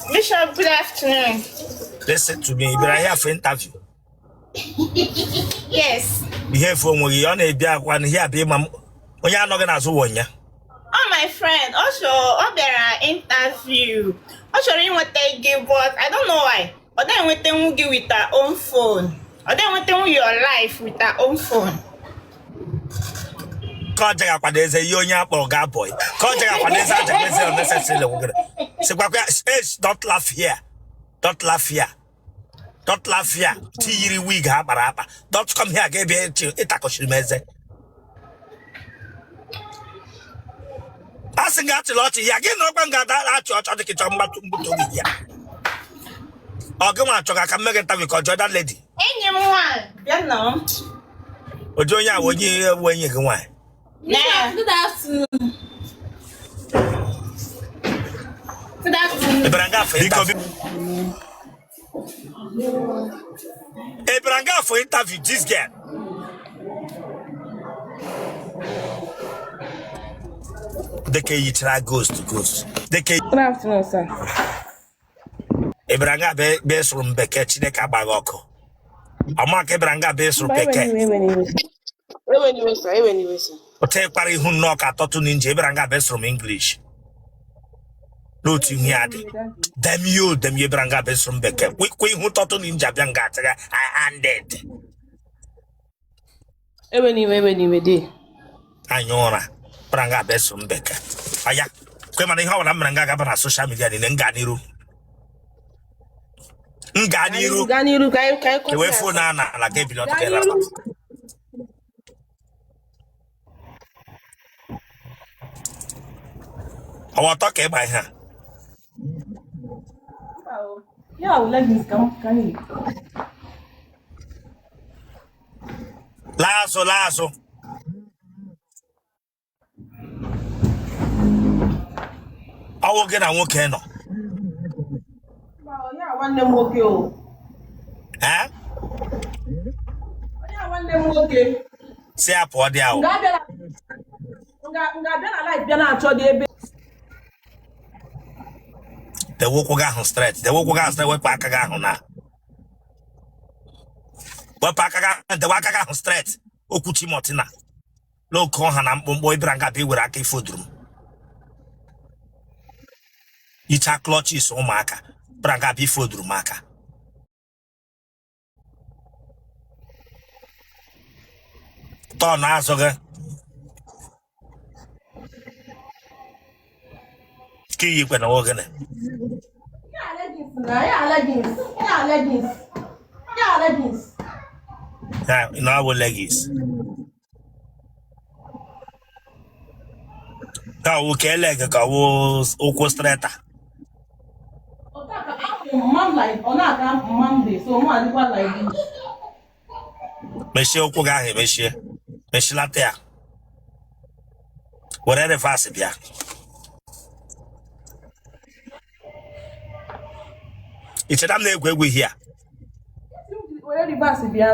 Bishop, good afternoon. Listen to me. Ị bịara here for interview? Yes. Ihe efu onwe gị, ọ na-ebi akwa na ihe abịa ịma m onye anọghị n'azụ wụ ya. Oh, my friend, also, ọ bịara interview. Ọ chọrọ inweta gị, but I don't know why. Ọ dịghị enwetanwu gị with her own phone. Ọ dịghị enwetanwu your life with her own phone. Ka ọ jaghị akwado eze ihe onye akpọrọ gaa boy. Ka ọ jaghị akwado eze ajaghị eze unnecessarily nwegere. Sịkwakwa ya, "Hey, don't laugh here. Don't laugh here. Don't laugh here." Ti yiri wig ha kpara akpa. Don't come here ga-ebịa ịtakọchiri m eze. A sị gị achịla ọchị ya gị nọrọkwa nga ada achị ọchị dị ka ịchọ mgbatụ mgbutu gị ya. Ọ gị nwa achọga ka m mee gị interview ka ọ jụọ that lady. Enyi m nwaanyị, bịa nọọ. Oji onye a wụ onye wụ enyi gị nwaanyị. Nah. Good afternoon. Good afternoon. Ị bịara nga for interview. Ị bịara nga for interview this girl. Dịka eyichara ghost ghost. Dịka Good afternoon, sir. ị bịara nga bịa ịsụrụ m bekee Chineke agbaghị ọkụ. Ọmaka ị bịara nga bịa ịsụrụ Mba, bekee. eweniwe, eweniwe. Eweniwe, sir. Eweniwe, sir. Otu ịkpara ihu nnọọ ka turtle ninja ị bịara nga bịa ịsụrụ m English. N'otu ihu ya dị. Damn you, damn you, ị bịara nga bịa ịsụrụ m bekee. Kwa ihu turtle ninja bịa nga atịga I handed. Eweniwe, eweniwe, dị. Anya ụra bịara nga bịa ịsụrụ m bekee. Aya, kwe mana ihe ọbụla m mere nga gaba na social media niile m gaa n'iru. M gaa n'iru. Gaa n'iru ka anyị Ewe kọta ya. phone a na ala ga-ebili ọtọ Gaa ka ịlara. n'iru. Ọwa ọtọ ka ịgba ihe a. Mba o. Ya wụ leggings ka m yi. Laa azụ, laa azụ. Ọ wụ gị na nwoke nọ. Mba o, ya nwanne m nwoke o. Ee? Onye a nwanne m nwoke. Si ya pụọ dị ahụ. Nga abịa na nga abịa na live bịa na-achọ dị ebe. Dewe ụkwụ gị ahụ straight. Dewe ụkwụ gị ahụ straight. Wepụ aka gị ahụ na. Wepụ aka gị ahụ. Dewe aka gị ahụ straight. Okwuchi Martina. N'oke ọha na mkpụmkpụ ị bịara nga bịa iwere aka ifoduru m. Yicha clutches ụmụaka. Bịara nga bịa ifoduru m aka. Tọn azụ gị. Ka iyi kwe na nwoke na. Ya leggings na ya leggings. Ya leggings. Ya leggings. Ya na ọ bụ leggings. Ka ọ wụ ka leg ka ọ wụ ụkwụ straighter. Mechie ụkwụ gị ahụ emechie. Mechilata ya. Were reverse bịa. I cheta m na-egwu egwu ihe a. Were reverse bịa.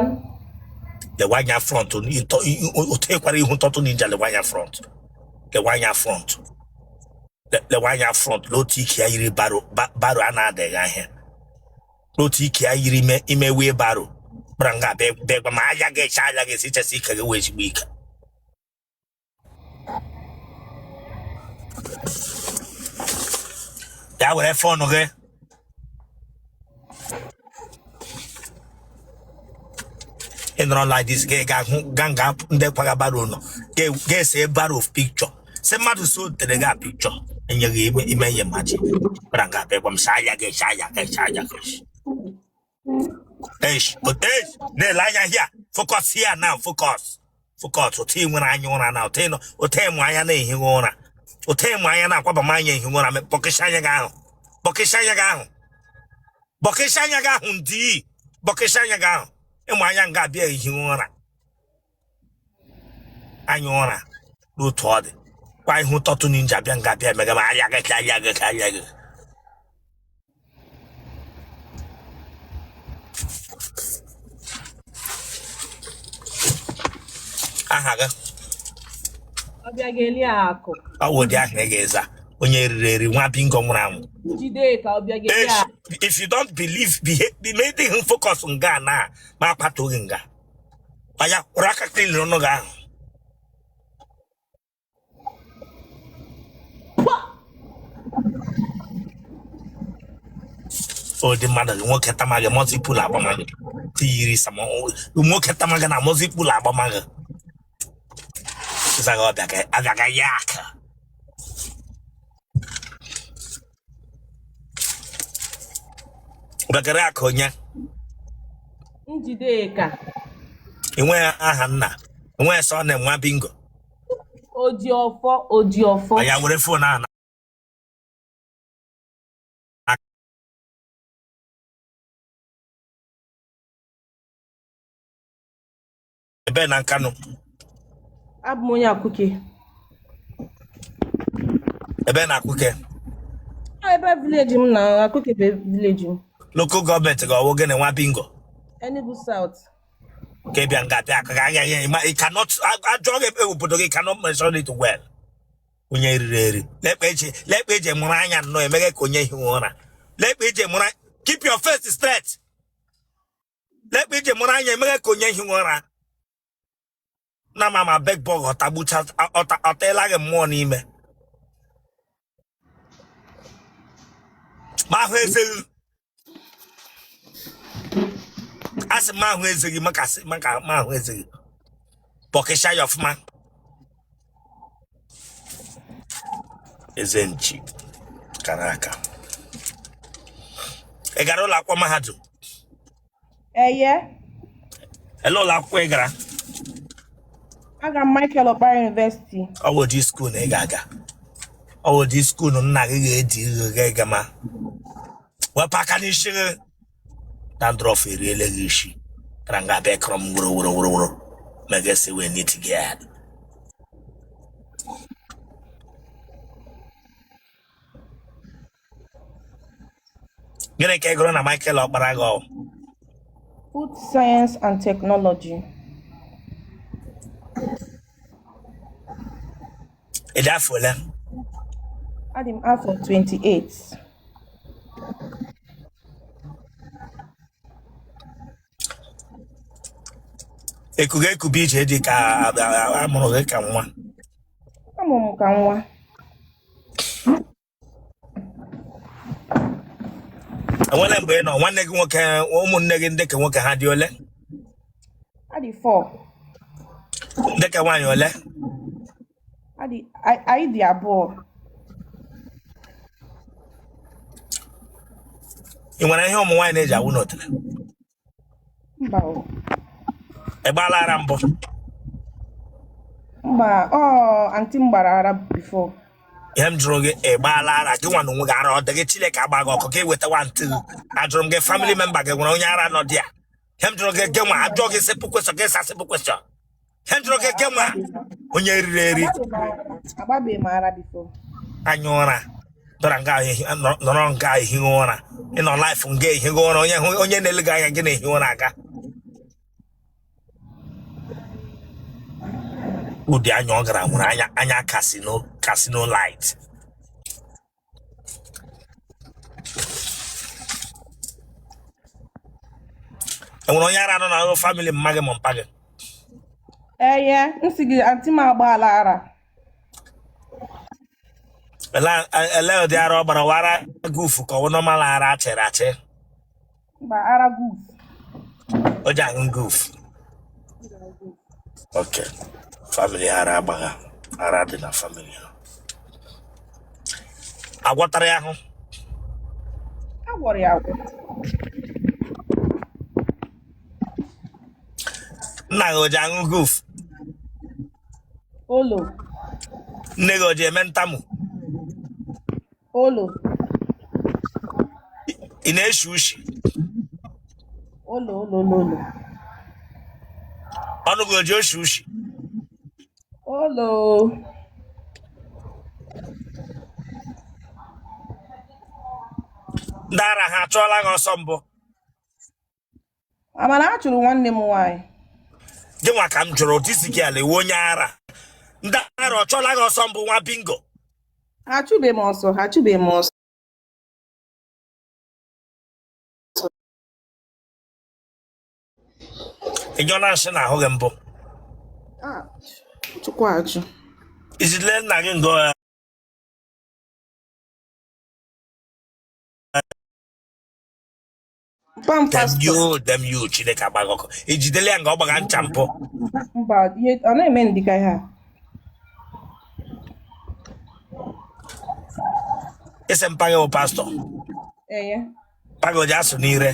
Lewe anya front otu ekwara ihu turtle ninja lewe anya front. Lewe anya front. Lewe anya front n'otu ike ya yiri barrow barrow a na-adịghị ahịa. N'otu ike ya yiri ime ime wee barrow. Bịara nga bịa gwa ma anya ga-eche anya ga-esi chesi ike gị wee ezigbo ike. Ya were phone gị. Ị nọrọ like this ga ga hụ ga nga ndị kwaga barrow nọ ga-ese barrow picture sị mmadụ so tere gị picture enyeghị ime ime ihe maji bịara nga bịa gwa m saa ya gị saa ya gị saa ya gị. Eish, but eish, na-ele anya here. Focus here now, focus. Focus. Otu ị nwere anya ụra na otu ị nọ, otu ịmụ anya na-ehighị ụra. Otu ịmụ anya na-akwaba m anya ehighị ụra. Bọkịsị anya gị ahụ. Bọkịsị anya gị ahụ. Bọkịsị anya gị ahụ ndị. Bọkịsị anya gị ahụ. Ịmụ anya nga abịa ehighị ụra. Anya ụra n'otu ọ dị. Kwa ihu turtle ninja bịa nga bịa emega m anya gị anya gị anya gị. Aha gị? Ọbịageli Akụ. Ọ wụ ụdị aha ị ga-eza. Onye riri eri nwa bingo nwụrụ anwụ. Njideka ọ bịa gị ya. If you don't believe, behave, me focus nga na ma akpata gị nga. Aya, were aka clean ọnụ gị ahụ. Ụdị mmadụ gị nwoke tamaghị multiple agbamaghị tiyiri sama nwoke tamaghị na multiple agbamaghị zaghị ọbịa abịaga ya aka. Ọbịagara aka onye. Njideka. Enweghị aha nna, enweghị sọ na nwa bingo. Ojiọfọ, Ojiọfọ. Ya were phone ahụ. Ebe na Nkanụ. Abụ m onye Akwuke. Ebe na Akwuke? Ebe village m na Akwuke bụ village m. Local government gị ọwụ gịnị nwa bingo? Enugu South. Ka ị bịa nga bịa aka agaghị you cannot ajụọ gị ebe obodo gị cannot mention it well. Onye riri eri lekpa eji lekpa eji mụrụ anya nnọọ emeghe ka onye hiwe ụra lekpa eji mụrụ keep your face straight lekpa iji mụrụ anya emeghe ka onye hiwe ụra na mama bedbug ọtagbucha ọtela gị mmụọ n'ime ma ahụ eze gị asị m ahụ eze gị maka asị maka ma ahụ eze gị pọkịsha ya ọfụma eze nchi kara aka. Ị gara ụlọ akwụkwọ mahadum? Eye. Ele ụlọ akwụkwọ ị gara? Aga m Michael Okpara University. Ọ bụ ụdị school na ị ga-aga, ọ bụ ụdị school nna gị ga-eji gị gị ma wepụ aka n'isi gị. Dandruff eriele gị isi tara nga abịa kọrọ m woro woro woro woro megesi wee nit gị ad. Gịnị ka ị gụrụ na Michael Okpara gị ọ? Food Science and Technology. Ị dị afọ ole? Adị m afọ 28. Ekuga ekubi ije dị ka a mụrụ gị ka nwa. Amụrụ m ka nwa. Enwere mgbe ị nọ nwanne gị nwoke, ụmụnne gị ndị ke nwoke ha dị ole? Ha dị 4. Ndị ke nwaanyị ole? Anyị dị abụọ. Ị nwere ihe ụmụ nwaanyị na-eji awụ n'otele? Mba o. Ị gbaala ara mbụ? Mba, ọ aunty m gbara ara before. Ihe m jụrụ gị, ị gbaala ara gị nwa na onwe gị ara ọ dị gị? Chineke agba gị ọkụ ka ị wetawa ntị gị. Ajụrụ m gị family member gị nwere onye ara nọ dị ya. Ihe m jụrụ gị, gị nwa ajụọ gị simple question, gị sa simple question. Ihe m jụrụ gị, gị nwa onye riri eri. Agbabeghị m ara before. Anya ụra dọrọ nga nọrọ nga ehighị ụra ịnọ life nga ehighị ụra onye hụ onye na-ele gị anya gị na-ehi ụra aga ụdị anya ọ gara nwere anya anya casino casino light. Enwere onye ara nọ na family mma gị ma mpa gị? Eye, m sị gị aunty m agbaala ara. Ele ụdị ara ọ gbara? Wara gufu ka ọ wụ normal ara achịrị achị? Mba, ara guf. O ji aṅụ guf. Ok, family ara agbagha ara dị na family ha. Agwọtara ya ahụ? A gwọrọ ya agwọ. Nna gị o ji aṅụ guf? Olo. Nne gị o ji eme ntamu? Olo. Ị na-eshi ushi? Olo olo olo olo. Ọnụ gị o ji oshi ushi? Olo. Ndị ara ha achụọla gị ọsọ mbụ? Amara a chụrụ nwanne m nwaanyị. Gị nwa ka m jụrụ, this girl ewu onye ara. Ndị ara ọ chụọla gị ọsọ mbụ nwa bingo? Ha achụbeghị m ọsọ, ha achụbeghị m ọsọ. Ị nyụọla nsị na ahụ gị mbụ? Ah, Chukwu ajụ. Izile nna gị ngo? Mpa m Dem pastọ. you, damn you, Chineke agba gị ọkụ. Ijidele ya nga ọ gbaga ncha mpụ? Mba, ihe ọ na-eme ndịka ihe a. Ị sị mpa gị bụ pastọ? Ee. Mpa gị o ji asụ n'ire?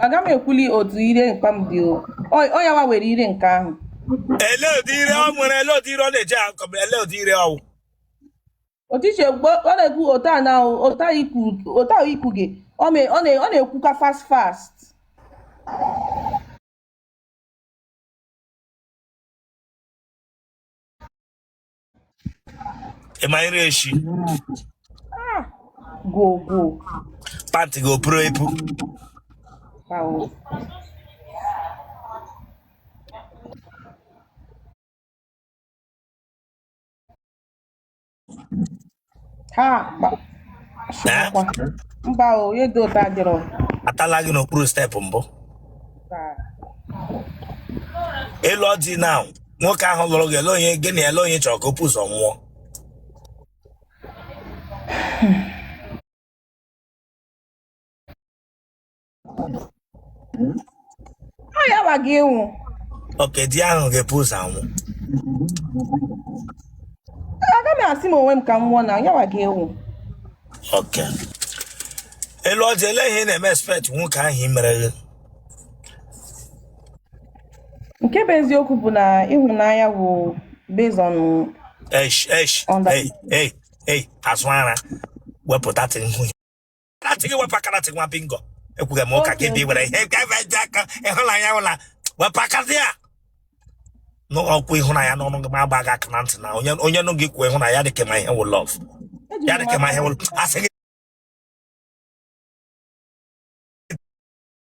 Aga m ekwuli otu ire mpa m dị o. Ọ ya wa were ire nke ahụ. Ele ụdị ire ọ nwere? Ele ụdị ire ọ na-eji akọ? Ele ụdị ire ọ wụ? Otu iche ọ na-ekwu otu a na otu a ikwu otu a ikwu gị ọ na-ekwuka fast fast. Ị ma nri eshi? Ah, go go. Pantị gị o puru epu? Wow. Ha Eh? Mba o, ihe dị otu adịrọ. Atala gị n'okpuru steepụ mbụ? Ị lụọ di na nwoke ahụ lụrụ gị, ele onye gị na ele onye chọrọ ka o bu ụzọ nwụọ? Ọ ya wa gị ịnwụ. Okay, di ahụ ga-ebu ụzọ anwụ. Aga m asị m onwe m ka m nwụọ na ya wa gị ịnwụ. Okay, ị lụọ di, ele ihe ị na-eme expect nwoke ahụ i mere gị? Nke bụ eziokwu bụ na ịhụnanya bụ based on Esh esh. under Ei ei ei, azụ ara wepụta tị ihu ntị gị, wepụ aka na ntị nwa bingo. Ekwughị m ụka gị dị were ihe ka ebe ji aka ịhụnanya wụla, wepụ aka dị ya n'ọkwa ịhụnanya n'ọnụ gị ma agba gị aka na ntị na onye onye nụ gị kwuo ịhụnanya dị ka ma ihe wụ love ya dị ka ma ihe wụ asị gị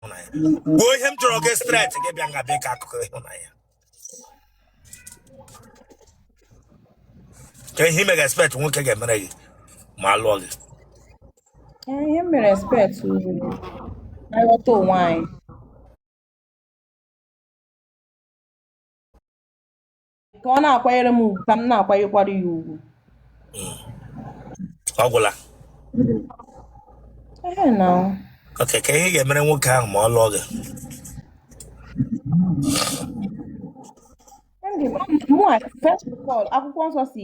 ịhụnanya. Kwuo ihe m chọrọ gị straight, gị bịa nga bịa ka akụkọ ịhụnanya ka ihe ị mega expect nwoke ga-emere gị ma a lụọ gị. Ihe m mere expect na ịghọta onwe anyị, ka ọ na-akwanyere m ugwu ka m na-akwanyekwara ya ugwu. Ọ gwụla? Ehe na. Okay, ka ihe ị ga-emere nwoke ahụ ma ọ lụọ gị? Mụa, first of all, akwụkwọ nsọ si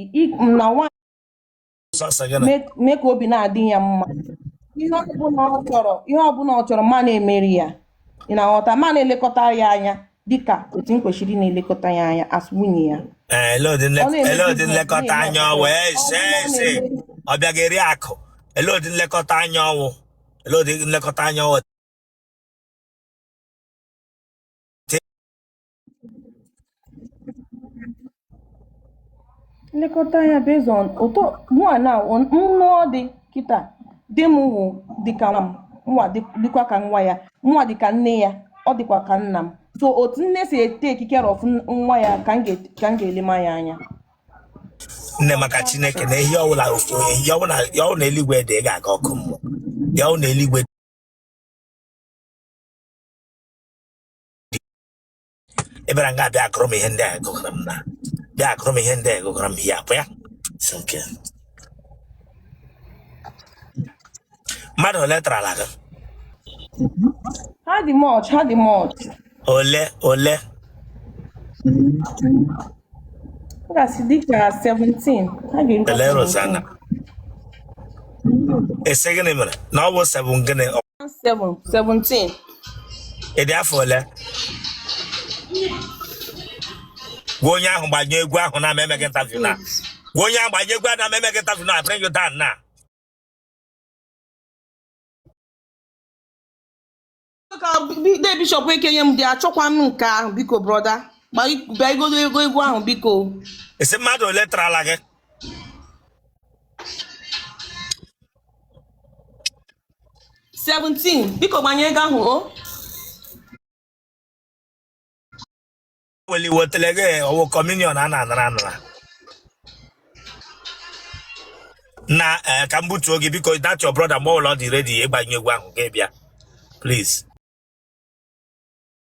na nwaanyị Sọsọ gịnị? Mee ka obi na-adị ya mma, ihe ọbụla ọ chọrọ, ihe ọbụla ọ chọrọ, ma na-emeri ya. Ị na-aghọta? Ma na-elekọta ya anya dịka otu m kwesịrị na-elekọta ya anya as nwunye ya. Ee, ele ụdị Ọ na-eme ele ụdị business, nlekọta na-eme anya ọfụma. ọwụ? Ee, Ọ se bụrụ na ọ se na-eme ọ bịaghị eri akụ. Ele ụdị nlekọta anya ọwụ? Ele ụdị nlekọta anya ọwụ? Nlekọta anya based on ụtọ mụa na m nụọ di kịta, di m wụ dịka nwa m, mụa dịkwa ka nwa ya, mụa dịka nne ya, ọ dịkwa ka nna m. So otu nne si e-take care of nwa ya ka m ga-elema ya anya. Nne, maka Chineke, na ihe ọbụla ihe ọbụla ya ọwụ na eluigwe dị, ị ga-aga ọkụ mmụọ. Ya ọwụ na eluigwe dị, ị bịara nga bịa akụrụ m ihe ndị a gụgara m na bịa akụrụ m ihe ndị a gụgara m ihe akwa ya si nke mmadụ ole tarala gị? Ha dị much, ha dị much. Ole ole? M ga-asị dịka 17, ha ga-erukwa. Ele 17. Rosanna, ị sị gịnị mere na ọ bụ 7 gịnị? 7, 17. Ị dị afọ ole? Gwa onye ahụ gbanye egwu ahụ na eme gị interview na gwa onye ahụ gbanye egwu ahụ na eme gị interview na bring you down na Ka de bishọp ekenye m dị, achọkwa m nke ahụ, biko brother, bịa igodo ego egwu ahụ, biko. Ị sị mmadụ ole tarala gị? 17, biko gbanye ego ahụ o. Weli wetele gị ọwụ communion a na-anara anara na ka m butuo gị. Biko, that your brother, mgbe ọbụla ọ dị ready ịgbanye egwu ahụ, gị bịa, please.